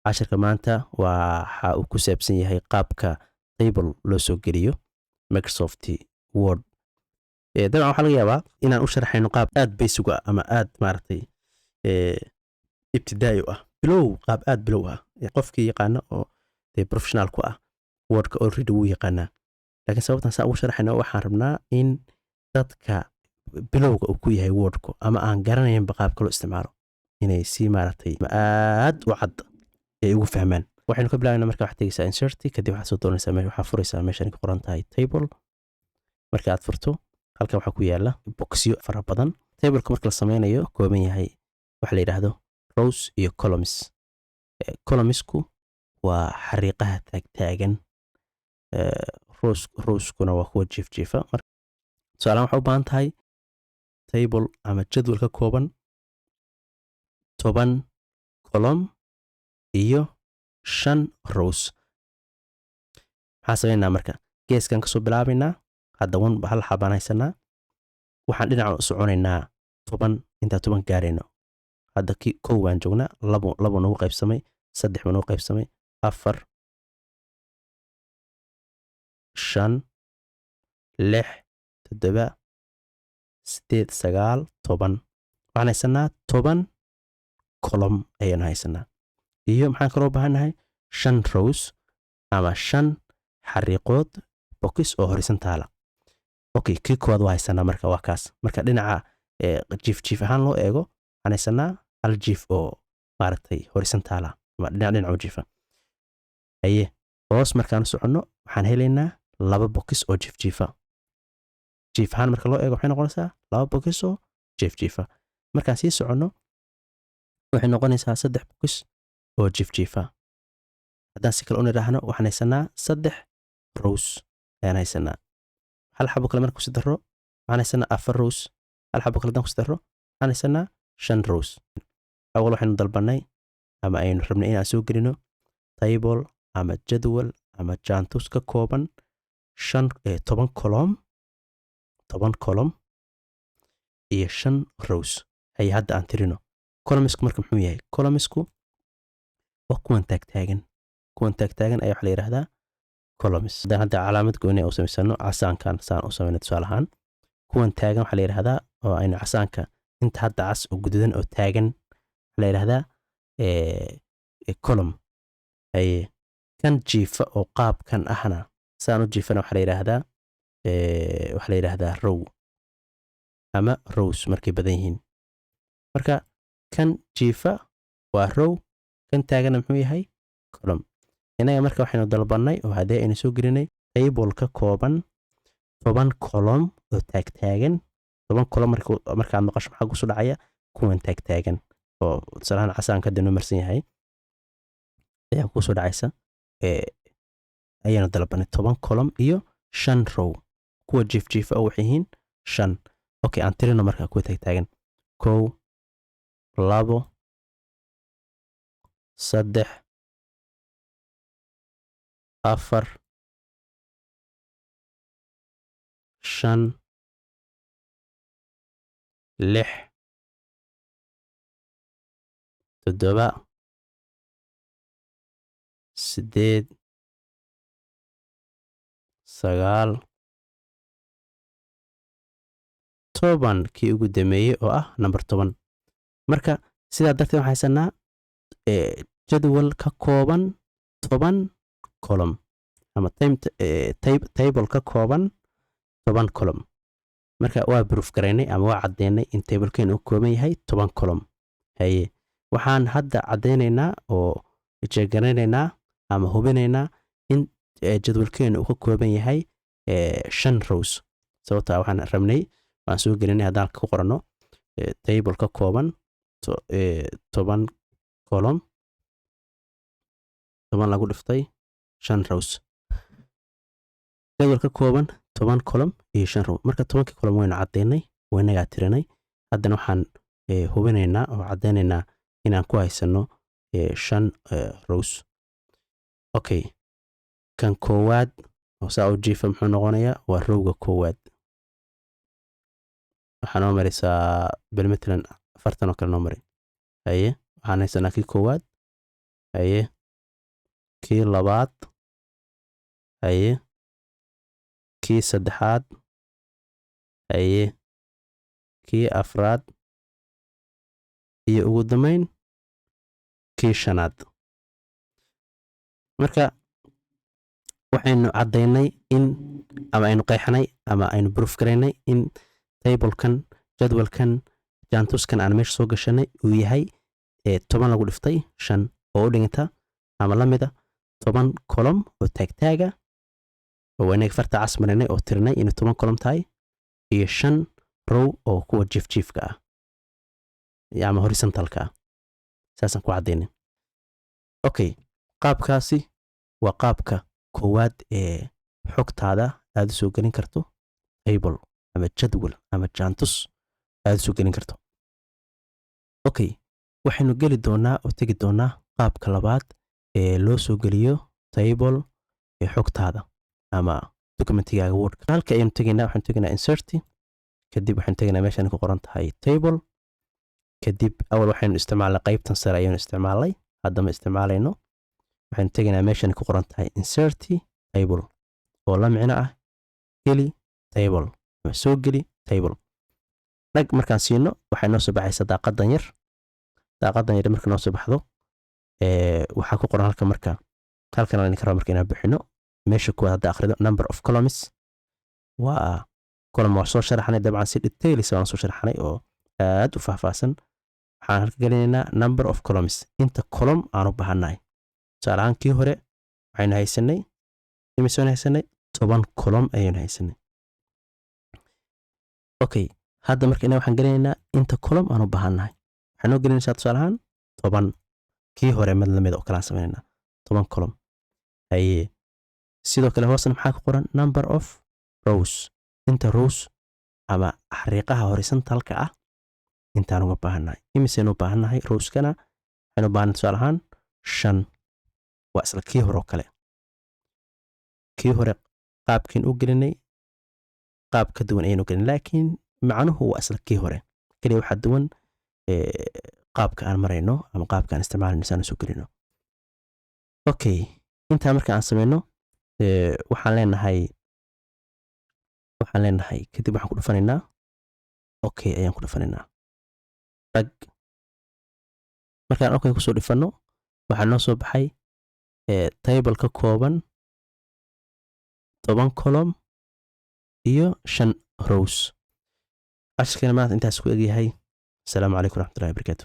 Cashirka maanta waxa uu ku saabsan yahay qaabka table loo soo geliyo Microsoft Word. Dabcan waxaa laga yaabaa inaan u sharaxayno qaab aad basic u ah ama aad maaragtay ibtidaa'i u ah, bilow, qaab aad bilow ah. Qofkii yaqaana oo dee professional ku ah Wordka already wuu yaqaanaa, laakiin sababtan saan ugu sharaxayno, waxaan rabnaa in dadka bilowga uu ku yahay Wordku ama aan garanaynba qaabka loo isticmaalo inay si maaragtay aad u cad ay ugu fahmaan. Waxaynu ka bilaabaynaa marka waxaad tegeysaa Insert, kadib waxaad soo dooranaysaa meesha, waxaa furaysaa meeshan ku qoran tahay Table. Marka aad furto, halkan waxaa ku yaala boxyo fara badan. Tableka marka la sameynayo kooban yahay waxa la yidhaahdo rows iyo columns. Columnsku waa xariiqaha taagtaagan, rowskuna waa kuwa jiifjiifa. Tusaalahaan, waxaa u baahan tahay table ama jadwal ka kooban 10 column iyo shan rows. Maxaa sameynaa marka? Geeskan kasoo bilaabaynaa. Hadda one hal xabaan haysanaa. Waxaan dhinacan u soconaynaa 10 intaa 10 gaarayno. Hadda ki kow baan joognaa, labo, labo nagu qaybsamay, saddex baa nagu qaybsamay, afar, shan, lix, toddoba, sideed, sagaal, 10. Waxaan haysanaa 10 column ayaanu haysanaa. Iyo maxaan kaloo baahannahay? Shan rows ama shan xariiqood, box oo horizontal ah. Okay, kii koowaad waa haysanaa. Marka waa kaas. Marka dhinaca jiif jiif ahaan loo eego, waxaan haysanaa hal jiif oo maaragtay horizontal ah ama dhinac dhinac u jiifa. Haye, hoos markaan u soconno, waxaan helaynaa laba box oo jiif jiifa. Jiif ahaan marka loo eego, waxay noqonaysaa laba box oo jiif jiifa. Markaan sii soconno, waxay noqonaysaa saddex box oo jiifjiifa. Haddaan si kale u nidhaahno, waxaan haysanaa saddex rows ayaan haysanaa. Hal xabo kale marka kusi daro, waxaan haysanaa afar rows. Hal xabo kale haddaan kusi daro, waxaan haysanaa shan rows. Awal waxaynu dalbanay ama aynu rabnay inaan soo gelino table ama jadwal ama jaantus ka kooban shan, 10 column, 10 column iyo shan rows. Haye, hadda aan tirino. Columnsku marka muxuu yahay? Columnsku waa kuwan taagtaagan. Kuwan taagtaagan ayaa waxaa la yidhahdaa columns. Haddaan hadda calaamad gooni u samaysano, casaankan saan u samayno tusaale ahaan, kuwan taagan waxaa la yidhahdaa oo aynu casaanka inta hadda cas oo gududan oo taagan waxaa la yidhahdaa column. Haye, kan jiifa oo qaabkan ahna, saan u jiifana, waxaa la yidhaahdaa row ama rows markay badan yihiin. Marka kan jiifa waa row, kan taagana muxuu yahay? Column. Innaga marka waxaynu dalbannay oo haddee aynu soo gelinay table ka kooban 10 column oo taagtaagan. 10 column markaad maqasho, maxaa kusoo dhacaya? Kuwan taagtaagan oo tusaalahaan casaanka hadda noo marsan yahay ayaa kusoo dhacaysa. Ayaanu dalbanay 10 column iyo shan row. Kuwa jiifjiifa oo waxay yihiin shan. Okay, aan tirino marka kuwa taagtaagan: kow, labo, saddex, afar, shan, lix, toddoba, sideed, sagaal, 10. Kii ugu dameeyey oo ah number 10. Marka sidaa darteed waxaan haysanaa jadwal ka kooban 10 column ama table ka kooban 10 column. Marka waa proof garaynay ama waa caddeynay in tablekeen uu kooban yahay 10 column. Haye, waxaan hadda caddeynaynaa oo jeegaraynaynaa ama hubinaynaa in jadwalkeenu uu ka kooban yahay shan rows, sababtaa waxaan rabnay waan soo gelinay. Haddaan ku qoranno table ka kooban 10 column, 10 lagu dhiftay shan rows, jadwal ka kooban 10 column iyo shan row. Marka 10-kii column waynu caddeynay, waynagaa tirinay. Haddana waxaan hubinaynaa oo caddeynaynaa inaan ku haysano shan rows. Okay, kan koowaad oo saa u jiifa muxuu noqonayaa? Waa rowga koowaad. Waxaa noo maraysaa bel matalan 40 oo kale noo maray. Haye, waxaan haysanaa kii koowaad. Haye. Kii labaad, haye. Kii saddexaad, haye. Kii afraad iyo ugu dambeyn kii shanaad. Marka waxaynu caddaynay in ama aynu qeexnay ama aynu proof garaynay in tablekan, jadwalkan, jaantuskan aan meesha soo gashanay uu yahay 10 lagu dhiftay 5 oo u dhiganta ama la mida 10 column oo taagtaaga, oo inaga farta cas marinay oo tirinay inay 10 column tahay, iyo shan row oo kuwa jiifjiifka ah ama horizontalka ah. Saasaan ku caddaynay. Okay, qaabkaasi waa qaabka koowaad ee xogtaada aad u soo gelin karto table ama jadwal ama jaantus aad u soo gelin karto. Okay, waxaynu geli doonaa oo tegi doonaa qaabka labaad ee loo soo geliyo table ee xogtaada ama documentigaaga Wordka. Halka ayaynu tegaynaa, waxaynu tegaynaa Insert, kadib waxaynu tegaynaa meeshan ku qoran tahay Table. Kadib awal waxaynu isticmaalnay qaybtan sare ayaynu isticmaalnay, hadda ma isticmaalayno. Waxaynu tegaynaa meeshan ku qoran tahay Insert Table, oo la micno ah geli table ama soo geli table. Dhag markaan siino, waxay noo soo baxaysaa daaqadan yar. Daaqadan yar marka noo soo baxdo, waxaa ku qoran halka. Marka halkan aan idinka raba marka inaan buxino meesha kuwaad hadda akhrido number of columns. Waa column, waa soo sharaxnay dabcan, si details waan soo sharaxnay oo aad u faahfaahsan. Waxaan halka gelinaynaa number of columns, inta column aan u baahannahay. Tusaale ahaan, kii hore waxaynu haysanay, imisaan haysanay? 10 column ayaynu haysanay. Okay, hadda marka ina waxaan gelinaynaa inta column aan u baahannahay. Waxay noo gelinaysaa tusaale ahaan 10. Kii hore mid lamid oo kalaan sameynaynaa, 10 column. Haye, sidoo kale hoosna maxaa ku qoran? Number of rows, inta rows ama xariiqaha horizontalka ah intaan uga baahannahay. Imisaynu u baahannahay rowskana? Waxaynu u baahannahay tusaale ahaan shan. Waa isla kii hore oo kale. Kii hore qaabkiin u gelinay qaab ka duwan ayaynu gelin, laakiin macnuhu waa isla kii hore. Keliya waxaa duwan qaabka aan marayno ama qaabka aan isticmaalayno saan usoo gelino. Okay, intaa marka aan sameyno, waxaan leenahay kadib waxaan ku dhufanaynaa okay ayaan ku dhufanaynaa. Dhag markaan okay kusoo dhufanno, waxaa noo soo baxay table ka kooban 10 column iyo shan rows. Cashirkeena maanta intaas ku egyahay. Asalaamu calaykum waraxmatullahi wabarakaatu.